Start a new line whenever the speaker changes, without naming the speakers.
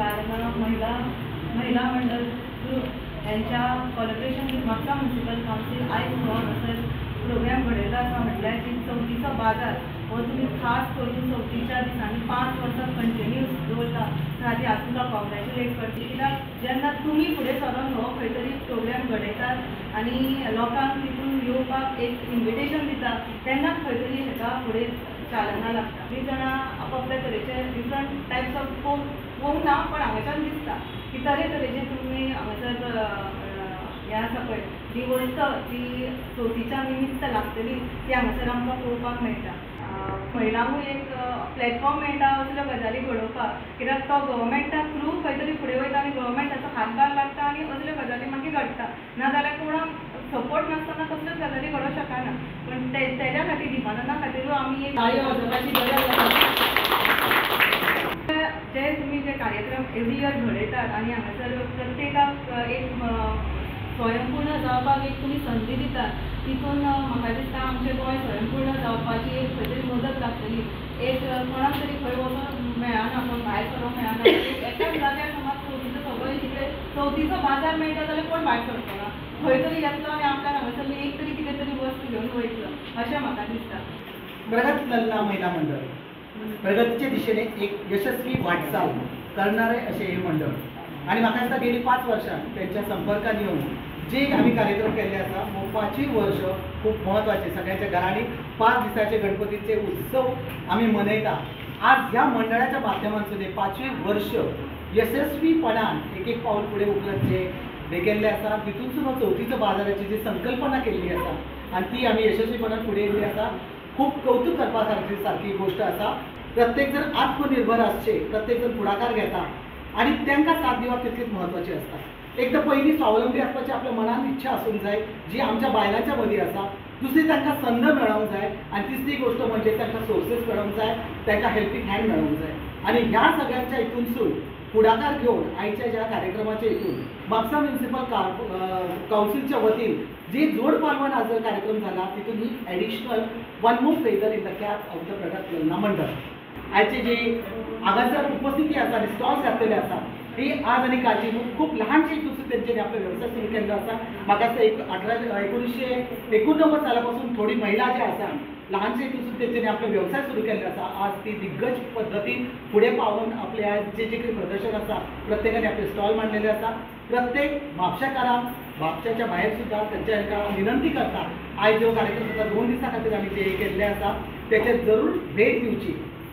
बायलां महिला महिला मंडळ यांच्या collaboration with Mapusa municipal council आयज हो हांगासर प्रोग्राम घडयलो आसा. म्हटल्यार जी चवथीचो बाजार हो तुमी खास करून चवथीच्या दिसांनी 5 वर्सां कंटिन्यूस दवरला खातीर हांव तुमकां कॉंग्रेच्युलेट करता. कित्याक जेन्ना तुमी फुडें सरोन हो खंय तरी प्रोग्राम घडयतात आनी लोकांक तितून येवपाक एक इन्विटेशन दिता तेन्ना खंय तरी हेका फुडें चालना लागता. सगळीं जाणां आपापल्या तरेचे डिफरंट टायप्स ऑफ पळोवंक ना पण हांगाच्यान दिसता की तरेतरेचे तुमी हांगासर हें आसा पळय जी वस्त जी चवथीच्या निमित्त लागतली ती हांगासर आमकां पळोवपाक मेळटा. महिलांकूय एक प्लॅटफॉर्म मेळटा असल्यो गजाली घडोवपाक, कित्याक तो गव्हर्मेंटा थ्रू खंय तरी फुडें वयता आनी गव्हर्मेंटाचो हातभार लागता आनी असल्यो गजाली मागीर घडटा. नाजाल्यार कोणाक सपोर्ट नासतना कसल्योच गजाली घडोवंक शकना. पण तेज्या खातीर दीपानंदा खातीरूय आमी एक ताळयो वाजोवपाची गरज आसा. जे तुमी जे कार्यक्रम एवरी इयर घडयतात आनी हांगासर प्रत्येकाक एक स्वयंपूर्ण जावपाक एक तुमी संदी दितात, तितून म्हाका दिसता आमचें गोंय स्वयंपूर्ण जावपाची एक खंय तरी मदत लागतली. एक कोणाक तरी खंय वचोंक मेळना, कोण भायर सरोंक मेळना, एकाच जाग्यार समज चवथीचो सगळो तिकडे चवथीचो बाजार मेळटा जाल्यार कोण भायर सरचो ना, खंय तरी येतलो आनी आपल्याक हांगासरली एक तरी कितें तरी वस्त घेवन वयतलो अशें म्हाका दिसता.
प्रगत ललना महिला मंडळ प्रगतीच्या दिशेने एक यशस्वी वाटचाल करणारे असे हे मंडळ आणि म्हाका दिसता गेली 5 वर्षां त्यांच्या संपर्कात येऊन जे आमी कार्यक्रम केल्ले आसा हो 5 वर्ष खूब म्हत्वाचे. सगळ्यांच्या घरांनी 5 दिसाचे गणपतीचे उत्सव आमी मनयता. आज ह्या मंडळाच्या माध्यमांतसून 5 वर्ष यशस्वीपणान एक एक पावल फुडें उखलत जे हे केल्ले आसा तितूनसून हो चवथीचो बाजाराची जी संकल्पना केल्ली आसा आनी ती आमी यशस्वीपणान फुडें येयल्ली आसा. खूब कौतुक करपा सारकी सारकी गोश्ट आसा. प्रत्येक जण आत्मनिर्भर आसचे, प्रत्येक जण फुडाकार घेता आनी तांकां साथ दिवप तितलीच म्हत्वाची आसता. एक तर पयली स्वावलंबी आसपाची आपल्या मनान इच्छा आसूंक जाय जी आमच्या बायलांच्या मदीं आसा, दुसरी तांकां संद मेळोंक जाय आनी तिसरी गोश्ट म्हणजे तांकां सोर्सीस मेळोंक जाय, तांकां हेल्पींग हँड मेळोंक जाय. आनी ह्या सगळ्यांच्या हितूनसून फुडाकार घेवन आयच्या ह्या कार्यक्रमाच्या हितून म्हापसा म्युनिसिपल कावन्सिलच्या वतीन जे जोड पालवान आज कार्यक्रम जाला तितून ही additional one more feather in the cap of the Pragat Lalna Mandal. आयची जी हांगासर उपस्थिती आसा आनी स्टॉल्स घातलेले आसा ही आज आनी कालची खूब ल्हानशी हितून तेंच्यांनी आपलो वेवसाय सुरू केल्लो आसा. म्हाका दिसता एक 1989 साला पासून थोडी महिला ज्या आसा ल्हानशे हितून तेंच्यांनी आपलो वेवसाय सुरू केल्लो आसा. आज ती दिग्गज पद्दतीन फुडें पावून आपले आज जे जे कितें प्रदर्शन आसा प्रत्येकाने आपले स्टॉल मांडलेले आसा. प्रत्येक म्हापशेकारांक म्हापशाच्या भायर सुद्दां तेंच्या हांकां विनंती करता आयज जो कार्यक्रम जाता 2 दिसां खातीर आमी जे केल्ले आसा तेचेर जरूर भेट दिवची.